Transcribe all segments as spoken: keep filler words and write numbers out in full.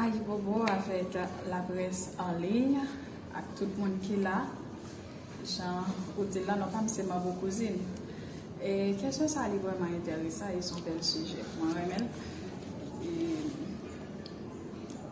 Ayibobo avèk laprès an liy ak tout moun ki la. Jan ou di l la, non pa m se Manbo Kouzin. E kesyon sa li vrèman enteresan e se yon bèl sijè. Mwen renmen l. E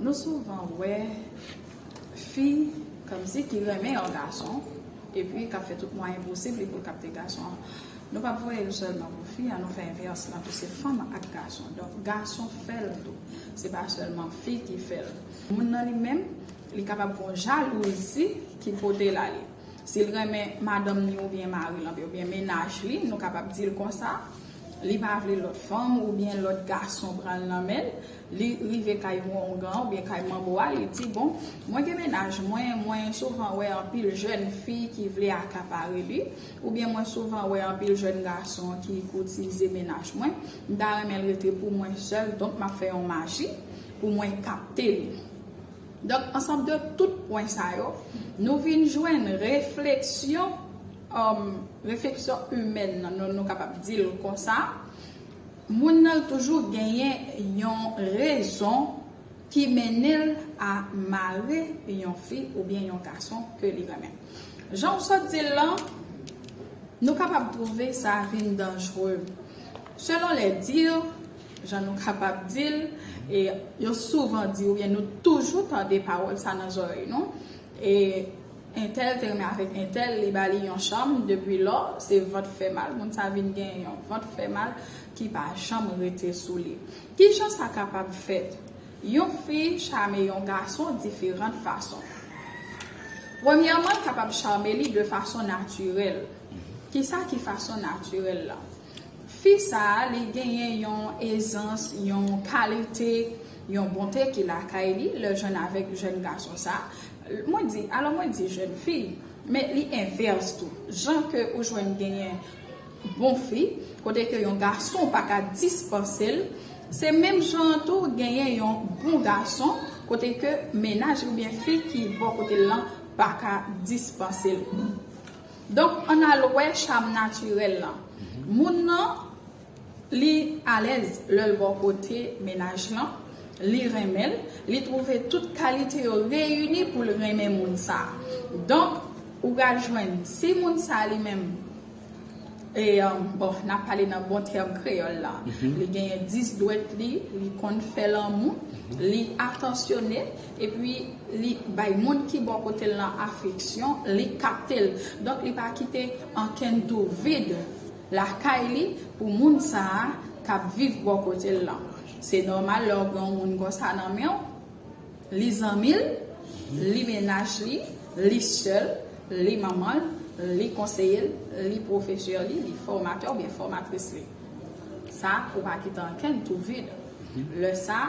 nou souvan wè fi kòmsi ki renmen yon gason, epi k ap fè tout mwayen posib li pou l kapte gason an. Nou p ap voye l sèlman pou fi an, nou fè envès lan tou, se fanm ak gason. Donk, gason fè l tou. Se pa sèlman fi ki fè l. Moun nan li menm, li kapab gon jalouzi ki pote l ale. Si l renmen madanm ni oubyen mari l anpil, oubyen mennaj li, nou kapab di l konsa, li pa vle lòt fanm oubyen lòt gason pran l nan men l, li rive kay wongan oubyen kay manbo a, li di, bon, mwen gen mennaj mwen, mwen souvan wè anpil jèn fi ki vle akapare li, oubyen mwen souvan wè anpil jèn gason ki koutize mennaj mwen, m ta renmen l rete pou mwen sèl, donk m ap fè yon maji pou mwen kapte li. Donk, ansanm de tout pwen sa yo, nou vin jwenn refleksyon, um, refleksyon imèn nan, nou, nou kapab di l konsa, moun nan toujou genyen yon rezon ki mennen l a mare yon fi oubyen yon gason ke li renmen. Jan w sot di l lan, nou kapab twouve sa vin danjre. Selon les dires, jan nou kapab di l, e yo souvan di, oubyen nou toujou tande pawòl sa nan zòrèy nou, e entèl te renmen avèk entèl, li ba li yon chanm, depi lò, se vant fè mal, moun sa vin gen yon vant fè mal ki pa janm rete sou li. Kijan sa kapab fèt? Yon fi chame yon gason diferan fason. Premyèman, l kapab chame li de fason natirèl. Kisa ki fason natirèl la? Fi sa a, li genyen yon ezans, yon kalite, yon bonte ki lakay li, lè l jwenn avèk jèn gason sa a. Mwen di, alò mwen di jèn fi, men li envès tou. Jan ke ou jwenn genyen bon fi, kote ke yon gason pa ka dispanse l, se menm jan an tou genyen yon bon gason, kote ke mennaj oubyen fi ki bò kote l lan pa ka dispanse l. Donk, ann al wè cham natirèl lan. Moun nan, li alèz lè l bò kote mennaj lan, li renmen l, li twouve tout kalite yo reyini pou l renmen moun sa. Donk, ou pral jwenn, si moun sa li menm, e, um, bon, n ap pale nan bon tèm kreyòl la, li genyen dis dwèt li, li konn fè lanmou, li atansyone, epi li bay moun ki bò kote l lan afeksyon, li kapte l. Donk, li pa kite ankenn twou vid lakay li pou moun sa a k ap viv bò kote l lan. Se nòmal lè w gen yon moun konsa nan men w, li zanmi l, li mennaj li, li sè l, li manman l, li konseye l, li pwofesè li, li fòmatè oubyen fòmatris li. Sa, ou pa kite ankenn twou vid. Lè sa,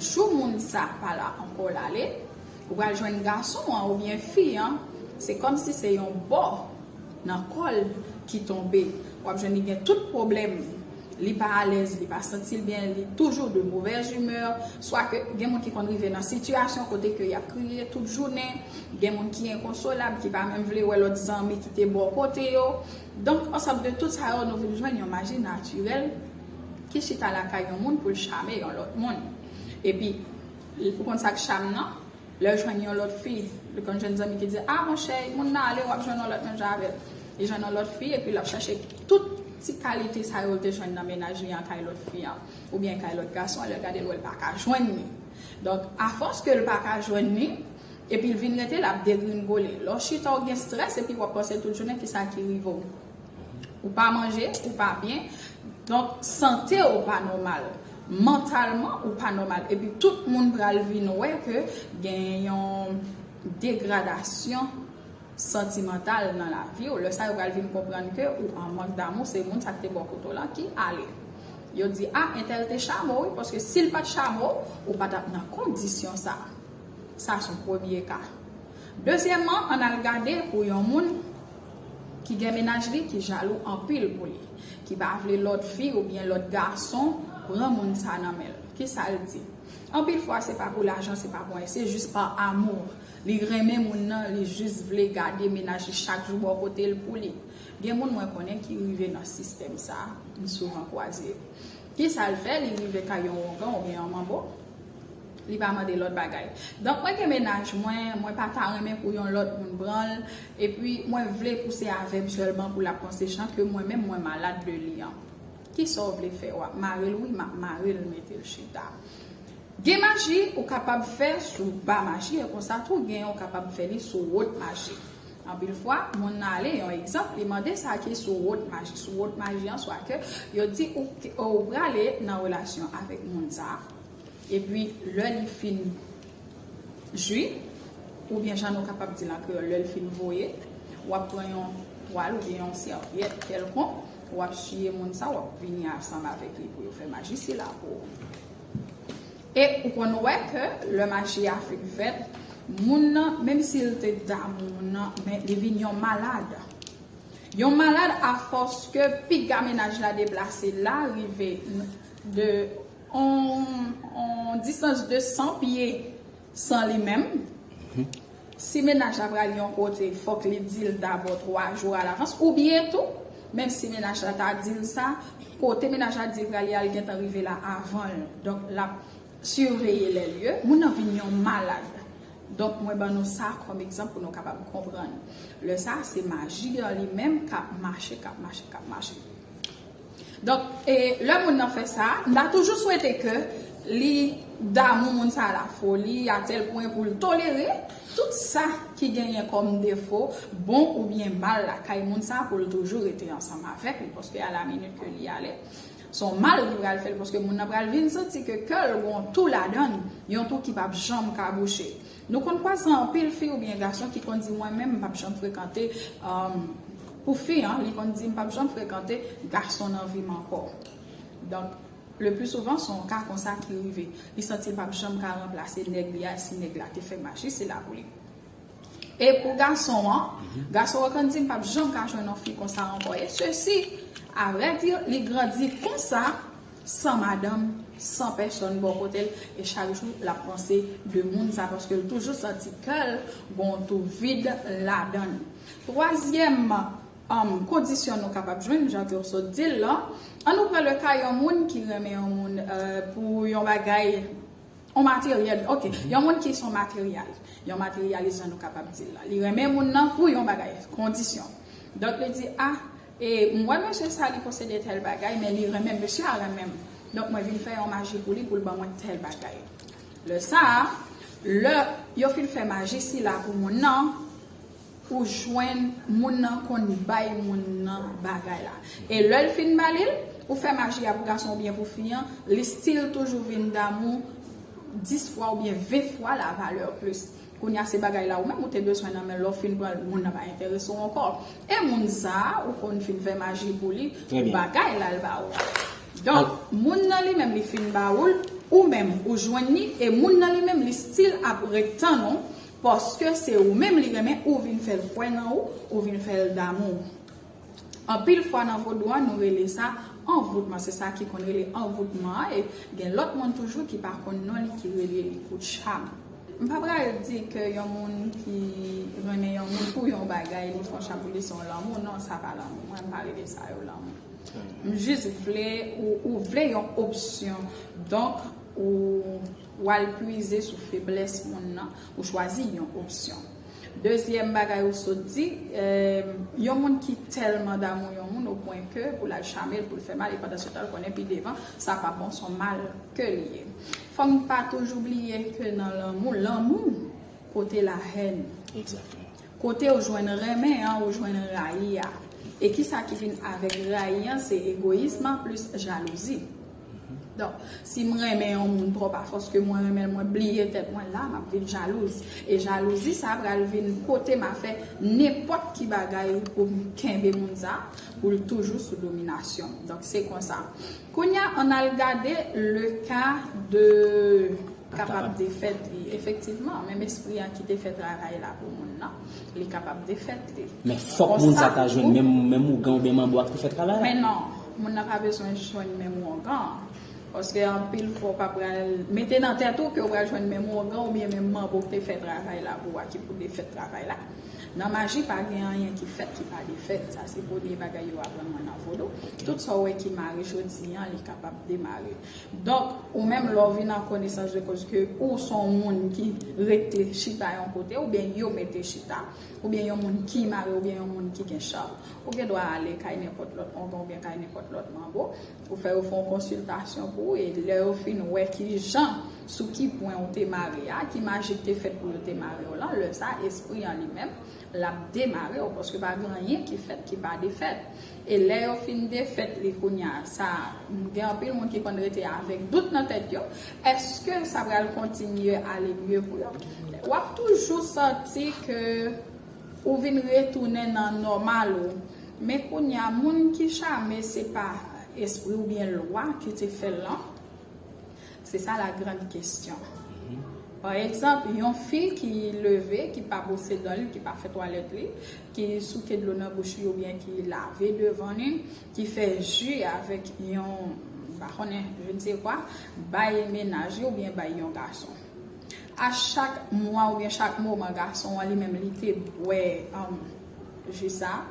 jou moun sa pa la ankò, l ale, ou pral jwenn gason an oubyen fi an, se kòmsi se yon bò nan kò l ki tonbe. W ap jwenn li gen tout pwoblèm. Li pa alèz, li pa santi l byen, li toujou de mauvaise humeur. Swa ke gen moun ki konn rive nan sitiyasyon kote ke y ap kriye tout jounen, gen moun ki enkonsolab, ki pa menm vle wè lòt zanmi ki te bò kote yo. Donk, ansanm de tout sa yo, nou vin jwenn yon maji natirèl ki chita lakay yon moun pou l chame yon lòt moun. Epi, ou konn sa k cham nan? Lè l jwenn yon lòt fi, li konn jwenn zanmi ki di, a monchè, moun nan ale, w ap jwenn yon lòt menm jan avè l. Li jwenn yon lòt fi, epi l ap chache tout ti kalite sa yo l te jwenn nan mennaj li an kay lòt fi an, oubyen kay lòt gason an, lè l gade l wè l pa ka jwenn li. Donk, afòs ke l pa ka jwenn li, epi l vin rete, l ap degringole. Lè w chita, w gen estrès, epi w ap panse tout jounen kisa ki rive w. Ou pa manje, ou pa byen. Donk, sante w pa nòmal. Mantalman, ou pa nòmal. Epi tout moun pral vin wè ke gen yon degradasyon santimantal nan lavi w. Lè sa, yo pral vin konprann ke ou an mank damou, se moun sa k te bò kote w lan ki ale. Yo di, a, entèl te chame w, wi, paske si l pa t chame w, ou pa t ap nan kondisyon sa. Sa se yon premye ka. Dezyèmman, ann al gade pou yon moun ki gen mennaj li, ki jalou anpil pou li, ki pa vle lòt fi oubyen lòt gason pran moun sa nan men l. Kisa l di? Anpil fwa, se pa pou lajan, se pa pou anyen, se jis pa amou. Li renmen moun nan, li jis vle gade mennaj li chak jou bò kote l pou li. Gen moun mwen konnen ki rive nan sistèm sa, m souvan kwaze yo. Kisa l fè? Li rive kay yon wongan oubyen yon manbo. Li pa mande lòt bagay. Donk, mwen gen mennaj mwen, mwen pa ta renmen pou yon lòt moun pran l, epi mwen vle pou se avè m sèlman pou l ap panse jan ke mwen menm mwen malad de li an. Kisa w vle fè? W ap mare l? Wi, m ap mare l, mete l chita. Gen maji ou kapab fè sou ba maji, e konsa tou gen ou kapab fè li sou wot maji. Anpil fwa, moun nan ale, yon egzanp, li mande sa ki sou wot maji. Sou wot maji an, swa ke yo di ou, ou prale nan relasyon avèk moun sa, epi lè li fin jwi, oubyen jan nou kapab di l an kreyòl, lè l fin voye, w ap pran yon twal oubyen yon sèvyèt kèlkonk, w ap siye moun sa, w ap vini ansanm avèk li pou yo fè maji sila pou ou. E ou konn wè ke lè maji a fin fèt, moun nan, menm si l te damou moun nan, men li vin yon malad. Yon malad afòs ke piga mennaj la deplase la, rive de on, on distans de san pye san li menm. Si mennaj la pral yon kote, fòk li di l dabò twa jou alavans. Oubyen tou, menm si mennaj la ta di l sa, kote mennaj la di l prale a, li gentan rive la avan l. Donk, l ap siveye lè lye. Moun nan vin yon malad. Donk, mwen ban nou sa kòm egzanp pou nou kapab konprann. Lè sa, se maji an li menm k ap mache, k ap mache, k ap mache. Donk, e, lè moun nan fè sa, m ta toujou swete ke li damou moun sa a lafoli, a tèl pwen pou l tolere tout sa ki genyen kòm defo, bon oubyen mal lakay moun sa a, pou l toujou rete ansanm avèk li, paske a la minit ke li ale, se yon mal ki pral fè l, paske moun nan pral vin santi ke kè l gon tou ladan l, yon tou ki p ap janm ka bouche. Nou konn kwaze anpil fi oubyen gason ki konn di, mwen menm, m p ap janm frekante, um, pou fi an, li konn di, m p ap janm frekante gason nan vi m ankò. Donk, le pli souvan, se yon ka konsa ki rive. Li santi l p ap janm ka ranplase nèg li a, si nèg la te fè maji sila pou li. E pou gason an, gason an konn di, m p ap janm ka jwenn yon fi konsa ankò. E sesi, a vrè di, li grandi konsa, san madanm, san pèsòn bò kote l, e chak jou l ap panse de moun sa, paske l toujou santi kè l gon tou vid ladan l. Twazyèm, um, kondisyon nou kapab jwenn, jan ke w sot di l lan, ann nou pran le ka yon moun ki renmen yon moun, euh, pou yon bagay, yon materyèl, ok, yon moun ki se yon materyal, yon materyalis, jan nou kapab di l la. Li renmen moun nan pou yon bagay, kondisyon. Donk, li di, a, e, m wè mesye sa, li posede tèl bagay, men li renmen, mesye a renmen m. Donk, mwen vin fè yon maji pou li, pou l ban mwen tèl bagay. Lè sa a, lè yo fin fè maji sila pou moun nan, ou jwenn moun nan konn bay moun nan bagay la. E lè l fin ba li l, ou fè maji a pou gason oubyen pou fi an, li still toujou vin damou dis fwa oubyen ven fwa la valè plis. Kounye a se bagay la ou menm ou te bezwen nan men l, lè w fin pran l, moun nan pa enterese w ankò. E moun sa a, ou konn fin fè maji pou li, bagay la l ba ou. Donk, moun nan li menm li fin ba ou l, ou menm ou jwenn li, e moun nan li menm li still ap ret tann ou, paske se ou menm li renmen, ou vin fè l kwè nan ou, ou vin fè l damou. Anpil fwa nan vodou an, nou rele sa anvoutman. Se sa ki konn rele anvoutman an, e gen lòt moun toujou ki pa konn non li, ki rele li kout cham. M pa pral di ke yon moun ki renmen yon moun pou yon bagay, li fè yon cham pou li, se yon lanmou. Non, sa pa lanmou. Mwen, m pa rele sa yo lanmou. M jis vle, ou, ou vle yon opsyon. Donk, ou, w al pwize sou feblès moun nan, ou chwazi yon opsyon. Dezyèm bagay ou sot di, eh, yon moun ki tèlman damou yon moun, opwen ke pou l al chame l, pou l fè mal, e pandan se tan, l konnen pi devan, sa p ap bon, se yon mal ke li ye. Fò n pa toujou bliye ke nan lanmou, lanmou pote lahèn. Kote ou jwenn renmen an, ou jwenn rayi a. E kisa ki vin avèk rayi an, se egoyis an plis jalouzi. Donk, si m renmen yon moun twòp afòs ke mwen renmen l, mwen bliye tèt mwen la, m ap vin jalouz. E jalouzi sa pral vin pote m a fè nenpòt ki bagay pou m kenbe moun sa, pou l toujou sou dominasyon. Donk, se konsa. Kounye a, ann al gade le ka de kapab defèt li. Efektivman, menm espri an ki te fè travay la pou moun nan, li kapab defèt li. Men fòk moun sa ta jwenn menm, menm ougan oubyen manbo a ki te fè travay la. Men non, moun nan pa bezwen jwenn menm ougan an. Paske anpil fwa w pa pral mete nan tèt ou ke w pral jwenn menm ougan oubyen menm manbo ki te fè travay la pou w a ki pou defèt travay la. Nan maji, pa gen anyen ki fèt ki pa defèt. Sa se premye bagay yo aprann mwen nan vodou. Tout sa w wè ki mare jodi an, li kapab demare. Donk, ou menm lè w vin an konesans de koz ke ou se yon moun ki rete chita yon kote, oubyen yo mete chita, oubyen yon moun ki mare, oubyen yon moun ki gen cham, ou gen dwa ale kay nenpòt lòt ougan oubyen kay nenpòt lòt manbo. Ou fè yo fè yon konsiltasyon pou ou, e lè yo fin wè ki jan, sou ki pwen ou te mare a, ki maji ki te fèt pou yo te mare w lan, lè sa, espri an li menm, l ap demare w, paske pa gen anyen ki fèt ki pa defèt. E lè yo fin defèt li kounye a, sa, gen anpil moun ki konn rete avèk dout nan tèt yo, èske sa pral kontinye ale mye pou yo? W ap toujou santi ke ou vin retounen nan nòmal ou. Men kounye a, moun ki chame, se pa espri oubyen lwa ki te fè l lan? Se sa la grande question. Pa egzanp, yon fi ki leve, ki pa bwose dan li, ki pa fè twalèt li, ki souke dlo nan bouch li oubyen ki lave devan li, ki fè ji avèk yon, m pa konnen, je ne sais quoi, bay mennaj li oubyen bay yon gason. A chak mwa oubyen chak moman gason an li menm li te bwè, um, ji sa,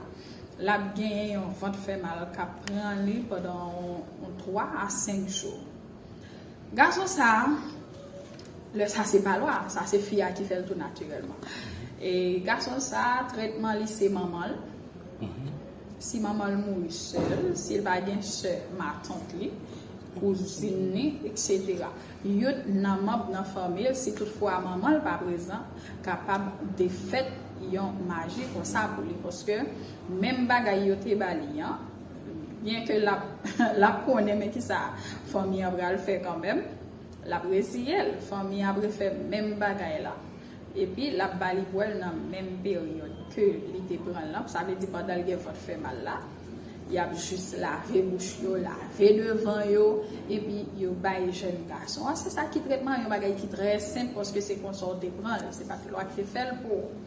l ap genyen yon vant fè mal k ap pran li pandan yon, yon twa a senk jou. Gason sa, lè sa se pa lwa, sa se fi a ki fè l tou natirèlman. E gason sa, trètman li se manman l. Si manman l mouri, sè l, si l pa gen sè, matant li, kouzin li, etsetera. Youn nan manm nan fanmi l, si toutfwa manman l pa prezan, kapab defèt yon maji konsa pou li, paske menm bagay yo te ba li an, byen ke l ap, l ap konnen men kisa fanmi an pral fè kanmenm, l ap reziye l, fanmi an ap refè menm bagay la. Epi, l ap ba li bwè l nan menm peryòd ke li te pran l lan. Sa vle di pandan l gen vant fè mal la, y ap jis lave bouch yo, lave devan yo, epi yo bay jèn gason an. Se sa ki trètman, yon bagay ki trè senp, paske se konsa w te pran l, se pa t lwa ki te fè l pou ou.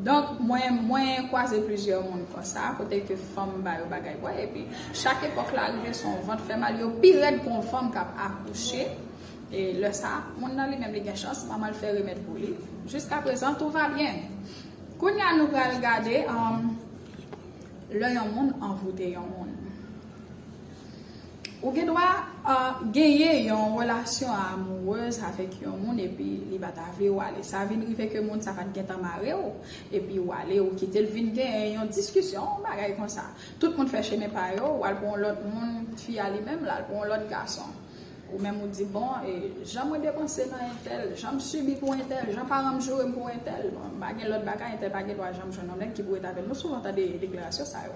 Donk, mwen, mwen kwaze plizyè moun konsa, kote ke fanm ba yo bagay bwè, epi chak epòk la rive, se yon vant fè mal, yo pi rèd ke yon fanm k ap akouche. E lè sa, moun nan li menm li gen chans, manman l fè remèd pou li. Jiska prezan, tout va byen. Kounye a, nou pral gade, um, lè yon moun anvoute yon moun. Ou gen dwa, uh, genyen yon relasyon amourèz avèk yon moun epi li pa ta vle w ale. Sa vin rive ke moun sa pa t gentan mare w, epi w ale, ou kite l vin genyen yon diskisyon, yon bagay konsa. Tout moun fè chemen pa yo, w al pou yon lòt moun, fi a li menm, l al pou yon lòt gason. Ou menm ou di, bon, e, jan mwen depanse nan entèl, jan m sibi pou entèl, jan paran m joure m pou entèl, bon, m pa gen lòt bagay, entèl pa gen dwa janm jwenn yon nèg ki pou rete avè l. Nou souvan tande deklarasyon sa yo.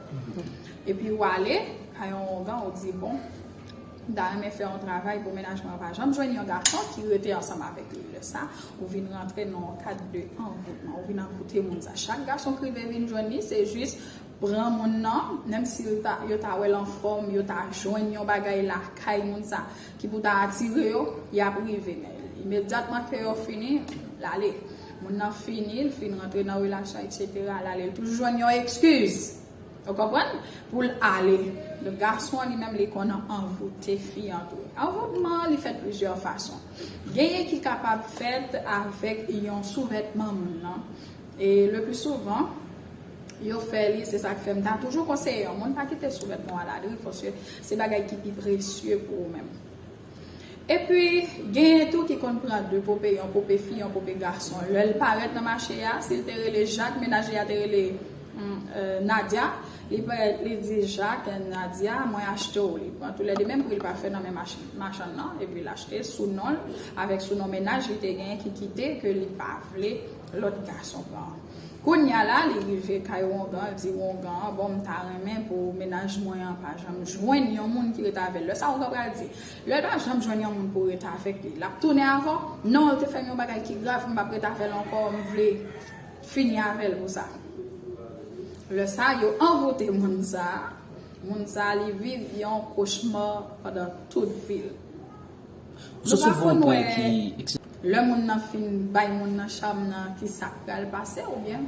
Epi w ale kay yon ougan, ou di, bon, m ta renmen fè yon travay pou mennaj mwen an pa janm jwenn yon gason ki rete ansanm avèk li. Lè sa, ou vin rantre nan yon kad de anvoutman, ou vin anvoute moun sa. Chak gason k rive vin jwenn li, se jis pran moun nan, menm si yo ta, yo ta wè l anfòm, yo ta jwenn yon bagay lakay moun sa ki pou ta atire yo, y ap rive. Men imedyatman ke yo fini, l ale. Moun nan fini, l fin rantre nan relasyon, etsetera, l ale. L toujou jwenn yon eskiz. Ou konprann? Pou l ale. Donk, gason an li menm, li konn anvoute fi an tou. Anvoutman an, li fèt plizyè fason. Genyen ki kapab fèt avèk yon souvètman moun nan. E le pli souvan, yo fè li, se sa k fè m ta toujou konseye yon moun pa kite souvètman w al adri, paske se bagay ki pi presye pou ou menm. Epi, genyen tou ki konn pran de pope, yon pope fi, yon pope gason. Lè l parèt nan mache a, si l te rele Jak, mennaj li a te rele, hmm, euh, Nadya, li parèt, li di, Jak, Nadya, mwen achte w. Li pran toulède menm pri, li pa fè nan men mach-, machann nan, epi l achte sou non l, avèk sou non mennaj li te genyen ki kite ke li pa vle lòt gason pran. Kounye a la, li rive kay wongan, li di wongan an, bon, m ta renmen pou mennaj mwen an pa janm jwenn yon moun ki rete avè l. Lè sa, wongan pral di, lè l pa janm jwenn yon moun pou rete avèk li, l ap tounen avè w? Non, l te fè m yon bagay ki grav, m p ap rete avè l ankò, m vle fini avè l pou sa. Lè sa, yo anvoute moun sa, moun sa, li viv yon kochma pandan tout vi l. Nou pa konn wè lè moun nan fin bay moun nan cham nan, ki sa k pral pase, oubyen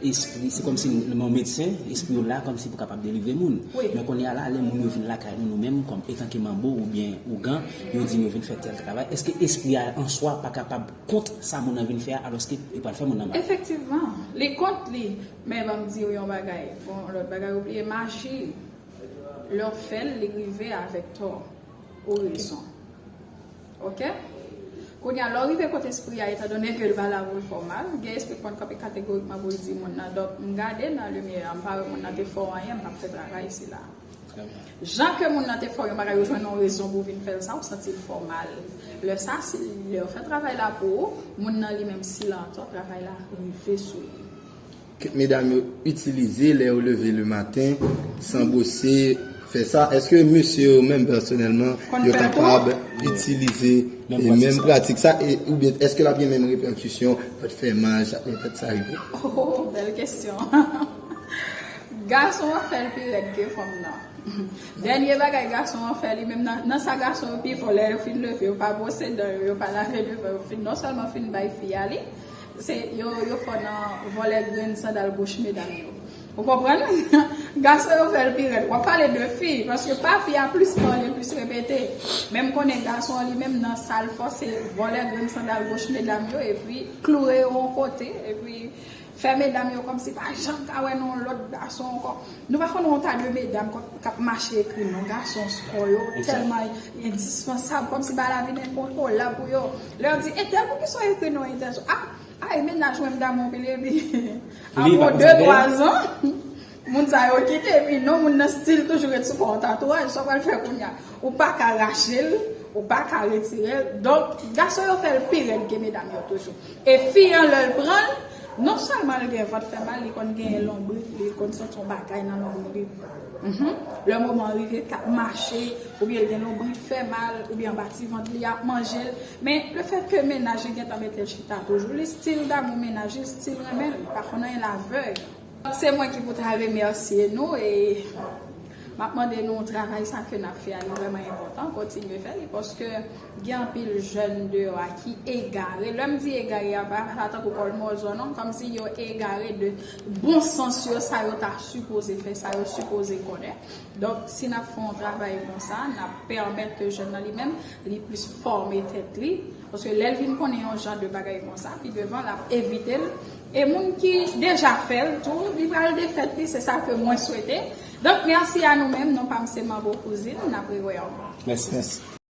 Espri, se kòmsi nan men yon medsen, espri yo la kòmsi pou kapab delivre moun. Wi. Men kounye a la, lè moun yo vin lakay nou, nou menm, kòm etanke manbo oubyen ougan, yo di nou vin fè tèl travay. Èske espri a an swa pa kapab kont sa moun nan vin fè a, alòske li pral fè moun nan mal? Efektivman, li kont li. Men ban m di w yon bagay. Bon, lòt bagay ou bliye, maji. Lè w fè l, li rive avèk tò ou rezon. Oke? Kounye a, lè w rive kote espri a, etandone ke l pa la pou l fè w mal, gen espri k konn kanpe kategorikman pou l di moun nan, donk, m gade nan limyè a, m pa wè moun nan te fè w anyen, m p ap fè travay sila. Jan ke moun nan te fè w yon bagay, ou jwenn yon rezon pou w vin fè l sa, ou santi l fè w mal. Lè sa, si lè w fè travay la pou ou, moun nan li menm, si l antò, travay la rive sou li. Kèk medam yo itilize lè yo leve le maten, san bwose, fè sa. Èske mesye yo menm pèsonèlman Konn yo fè l tou? Kapab itilize Menm e pratik menm sa. Pratik sa e oubyen èske l ap gen menm reperkisyon, pèt fè mal, chak lè tèt sa rive? Oh, bèl kesyon. Gason an fè l pi rèd ke fanm nan. Dènye bagay gason an fè li menm nan, nan sa gason yo pi fò lè yo fin leve, yo pa bwose dan yo, yo pa lave devan yo, fin non sèlman fin bay fi a li, se yo yo fò nan vòlè grenn sandal goch medam yo. Ou konprann? Gason yo fè l pi rèd. W ap pale de fi, paske pa fi a plis pale, plis repete. Men m konnen gason an li menm nan sa l fò se vòlè grenn sandal goch medam yo, epi kloure yo yon kote, epi fè medam yo kòmsi pa janm ka wè nan yon lòt gason ankò. Nou pa konn yon ta de medam k ap mache ekri non gason sou kò yo, tèlman endispansab, kòmsi bagay la vin enkontrolab pou yo. Lè yo di, entèl, poukisa w ekri non entèl sou, a, a, e mennaj mwen m damou anpil, epi apre de twa zan, moun sa yo kite, epi non moun nan still toujou ret sou kò w, tatwaj, sa w pral fè kounye a? Ou pa ka rache l, ou pa ka retire l. Donk, gason yo fè l pi rèd ke medam yo toujou. E fi an, lè l pran l, non sèlman l gen vant fè mal, li konn genyen lonbrit, li konn santi yon bagay nan lonbrit li. Mhm. Lè moman an rive, k ap mache, oubyen l gen lonbrit fè mal, oubyen anba ti vant li ap manje l. Men lefètke mennaj li gentan mete l chita toujou, li still damou mennaj li, still renmen l, li pa konn anyen l avèg. Se mwen ki pou ta remèsye nou e m ap mande nou travay sa ke n ap fè a, li vrèman enpòtan, kontinye fè li, paske gen anpil jèn deyò a ki egare. Lè m di egare a, pa, pa tankou kòlmòzò non, kòmsi yo egare de bon sans yo, sa yo ta sipoze fè, sa yo sipoze konnen. Donk, si n ap fè yon travay konsa, n ap pèmèt ke jèn nan li menm, li plis fòme tèt li. Paske lè l vin konnen yon jan de bagay konsa, pi devan, l ap evite l. E moun ki deja fè l tou, li pral defèt li, se sa ke mwen swete. Donk, mèsi a nou menm, non pa m se Manbo Kouzin, n ap rewè ankò. Mèsi.